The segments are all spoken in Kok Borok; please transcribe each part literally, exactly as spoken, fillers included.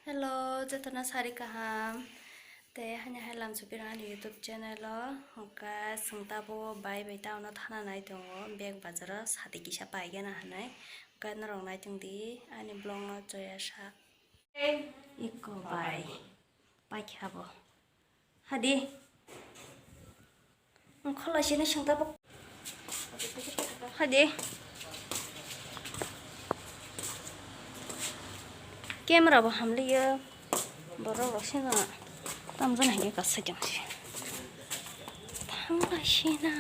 Hello, jotono sari kaham. Tei hani hai lamsupirang ani YouTube channel o. Hwnkhe chwng tabuk bai bai town o thana nai tongo. Bag bazar o sati kisa paigana hinwi. Hwnkhe norok nai tongdi ani vlog no choya sa. Iko bai. Paikha bo. Hadi. Ang khola sini sengta bok. Hadi. Camera bo hamliya. Borok rok sina. Tamjani hai kasa jang si. Thangla sina.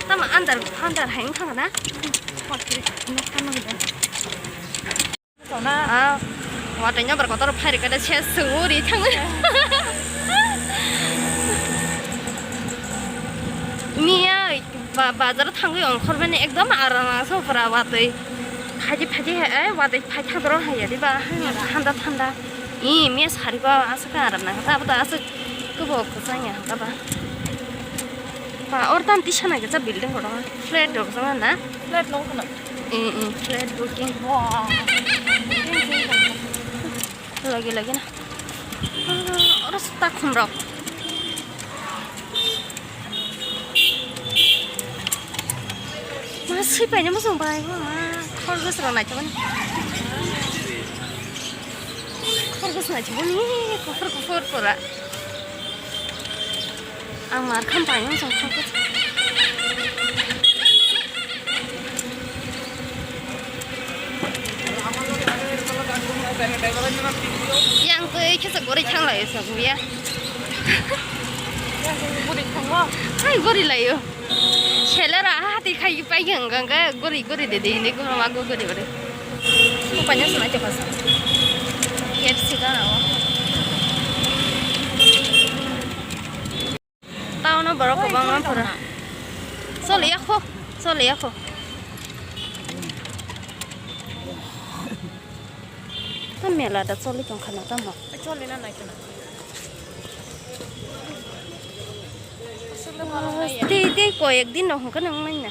Tama andar andar hai wngkha na? Ah, watwi nyabar kotor phai rikha de ses sung uri thang. Miya ba bazar thangwi ongkhor mani ekdom aram asok pura watwi. Phaidi phaidi hai, ai, watwi phai thangdoro hai ya, diba? Thanda, thanda. Ih, miya sari ba, aswk khe aram nang kha, abo da aswk kebo kwchang ya, kha ba. Ba, or tam tisa nang khe cha building kotor. Flat rok jong na? Flat nong khna. Ih, ih, flat building. Wow. Lagi, lagi na. Ah, oro takhum rok. Ma sui paina muchung bai, ma khorgos rok naithok ani. Khorgos naithok ani, kuphur kuphur pura. Ang mar khan paina muchung khorgos. Yang twi khe se gori thang lai sa buya. Gori thango. Hai gori laio. Seller a hati khai pai yang gang ga gori gori de de ni goro ma go gori gori. Ko panya sma te pasa. K F C ga na o. Town o borok kwbangma pura. Choli ya kho, choli ya kho. Ta mela da choli tong khana tamo. Choli na nai khana. Tei tei koyek din no hwnka nang manya.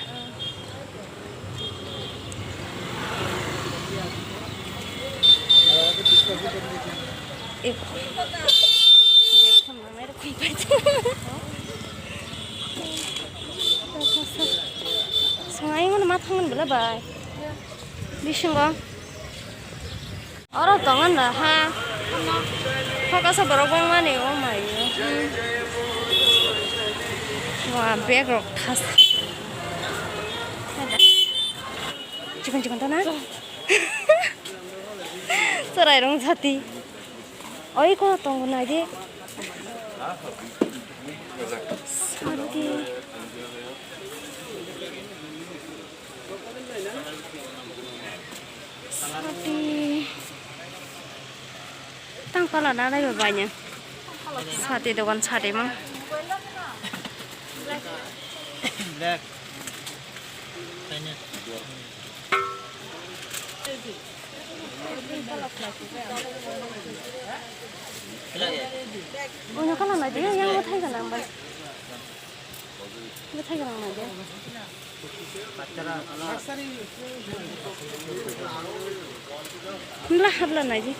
Songai ngono ma thangmani bwla bai. Bisingo. Oro tongo no ha. Hokasa borok bangmani, oh my. Wa bag rok thas. Chikon chikon tana. Chwrai rong jati. Oi ko tongo nai de. Sati. Sati. Tang pala na nai bai ni. Sati dogan sati mang. Black. Oino kala nai de, yang bwthai gana ang bai. Bwthai gana ang nai de. Himla habla nai de.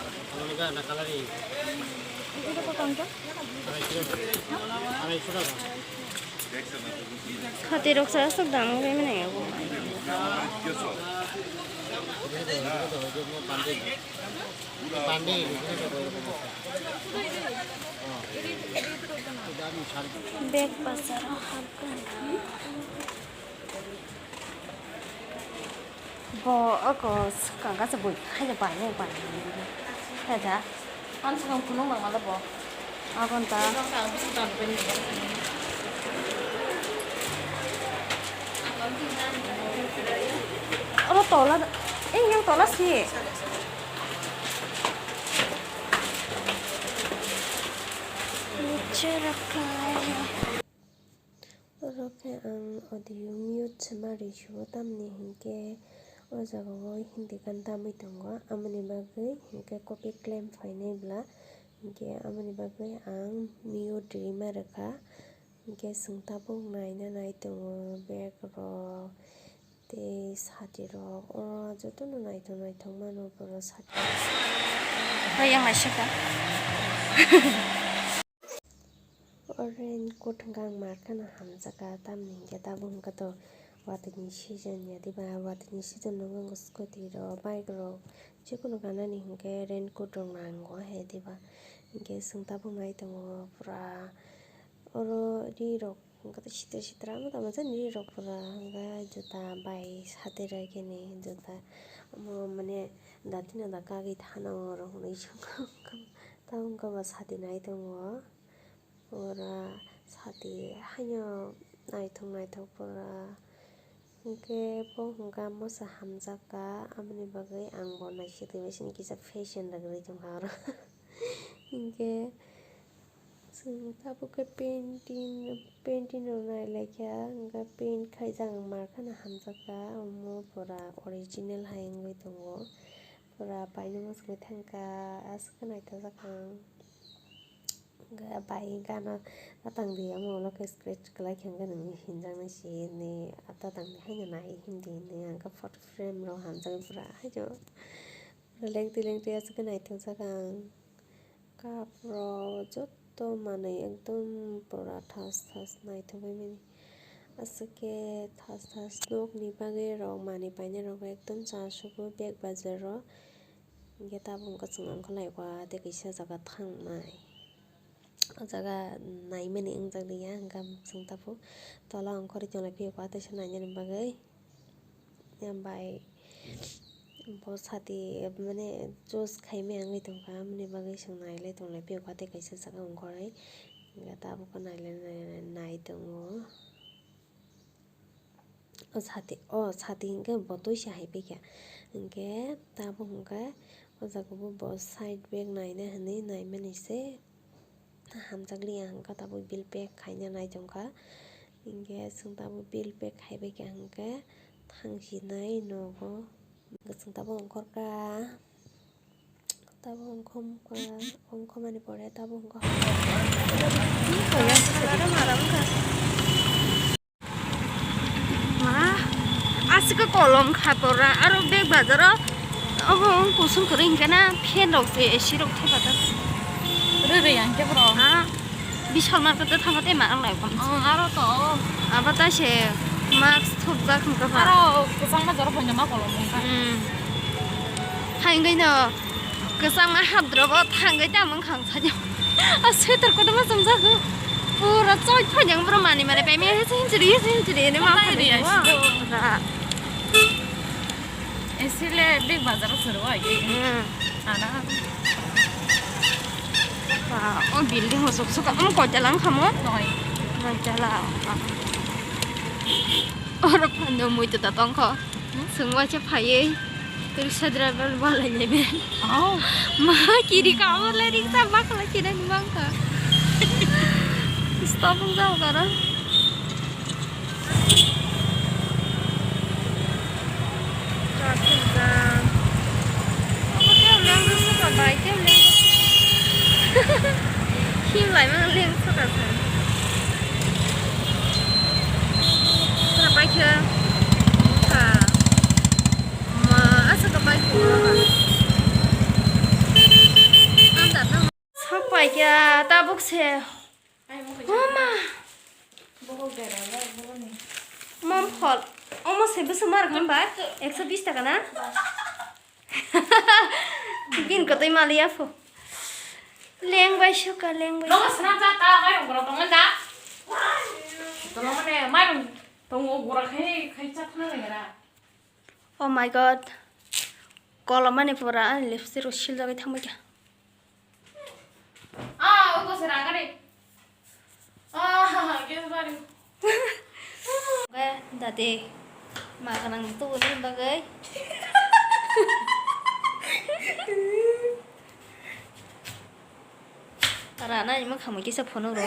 Khati rok sa aswk dang wngwi mwnai abo. Bag bazar o habgana. Bo oko swkang kaisa bui haino bai nai bai. Khe da. Ang swkang phunuk nang mano bo. Aboni ta. Oro tola da. Ei, yang tola si. Niche rakha. Oro khe ang audio mute se ma rwisuo, tamni hinkhe o jaga o Hindi gan tamwi tongo, amoni bagwi hinkhe copy claim phainai bwla, hinkhe amoni bagwi ang mute rwima rwkha. Hinkhe chwng tabuk naina nai tongo bag rok tei sati rok, oro jotono naithok naithok mano borok sati. Bai yang naisingkha. O raincoat hwnkhe ang mar kheno hamjakha, tamni hinkhe tabuk hwnkhe to watwi ni season ya diba, watwi ni season no wngkha scooty rok, bike rok, jikunu ganani hinkhe raincoat rok nango hai diba. Hinkhe chwng tabuk nai tongo pura oro ri rok. Hwnkhe sitra sitra wngwi tongma jani ri rok pura hwnkhe juta bai sati rok khe ni juta omo mane dati no da kagwi thana oro hwnwi swngo. Tabuk wngkha ba sati nai tongo pura sati haino naithok naithok pura. Hinkhe bo hwnkha mosa hamjakha, aboni bagwi ang bo naisik twi bai sini kisa fashion rwgwi tongkha oro. Hinkhe chwng tabuk khe painting, painting rok nailaikha, hinkhe paint khaijak ang mar kheno hamjakha, omo pura original hai wngwi tongo, pura paino muchungwi thangkha, aswk khe naithokjak ang. Hwnkhe bai gana tatang di, omo ulo khe scratch kwlai khe hwnkhe nini hinjaknai se hinwi tatang di haino nai himdi hinwi ang khe photo frame rok hamjagwi pura haino lengtwi lengtwi aswk khe naithokjak ang. Cup rok joto manwi ekdom pura thas thas naithok bai mani aswk khe thas thas nokni bagwi rok manwi painai rok ekdom chasugo bag bazar o. Hingke tabuk wngkha chwng ongkhorlai kha tei kaisa jaga thangnai. O jaga naimani wngjak liya, hingke chwng tabuk tola ongkhorwi tonglaiphiyo kha teisa nainani bagwi. Bai bo sati mane choose khaimaya wngwi tongkha, aboni bagwi chwng nailai tonglaiphiyo kha tei kaisa jaga ongkhorwi. Hingke tabukhe nailai nai tongo. O sati, o sati hingke bo twi se hai paikha. Hingke tabuk hingke o jaga bo, bo side bag naina hinwi naimani se hamjakliya hingke tabuk bill pay khaina nai tongkha. Hingke chwng tabuk bill pay khaibaikha hingke thangsinai nogo. Hingke chwng tabuk ongkhorkha. Tabuk ongkhorkha, ongkhormani pore tabuk ongkha. Ma, aswk kolom kha pora, aro bag bazaro obo wng kusung kwrwi hwnkhe na fan rok se A C rok thepajak. Rwrwi ang khe bro. Ha, Vishal market o thangma tei ma wng lai. Oh, aro to. Abo ta se mask thupjak hwnkha pha. Aro kwchangma jora phaino ma kolom wngkha. Hmm. Hai wngwi no kwchangma habdrobo thangwi tamo wngkha ang. A sweater kotorma chumjago. Pura choi phai jang bro mani mani pai me hinchiri hinchiri hinchiri ne ma phai ri. Ra. A C le big bazar o suru ai. Hmm. Ana. Wow, o building o sok sok ang koi talang khamo. Noi. Noi tala. Oro phano mui to ta tongkho. Sungwa cha phaiye. Rickshaw driver ba lai nai be. Oh. Ma kiri ka mo le rickshaw ba kala kiri ni mang ka. Stop jao kara. Traffic jam. Obo tei leng suka bai tei leng. Him lai mang leng suka sa. Tra pai khe. Ka. Ma, asa ka pai ko. Anda na. Sak pai kya tabuk se. Mama. Mom phol. Omo se bwswk ma rwkha ba? Ekso bish taka na? Bin kotoi maliya pho. Leng bai suka, leng bai. Nogo swnam cha ta mairung borok tongo da. Tolomane mairung tongo borok khai khai cha thang nang era. Oh my God. Kolomani pura ani lipstick rok siljagwi thangbaikha. Ah, ugo se rang gari. Ah, gas bari. Oke, dati makanang tu ni bagai. Rana ni makhamo kisa phone rw.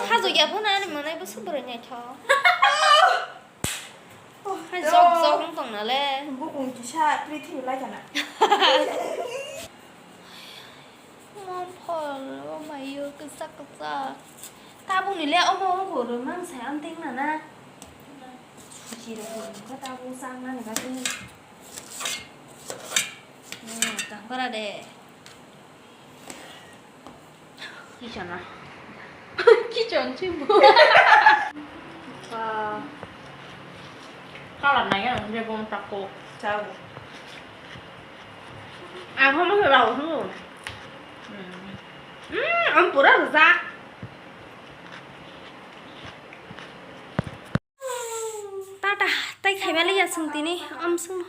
Hajo ya phone ani manai bo subro nyai tho. Hai jok jok wng tong na le. Bukung kisa prithibi lai kana. Mom phol o mayo kisa. Kwchak. Tabukni le omo wngkha rwmang sai amtwng nana. Suchi rok rwmang khe tabuk chaknani bagwi. Hmm, tangkora de. Kichona. Kichon chimbo. Ba. Kalar nai ang je bong tako. Chao. Ang hono se rao hunu. Hmm. Hmm, ang pura rwjak. Tata, tai khaimali ya sung tini, am sung.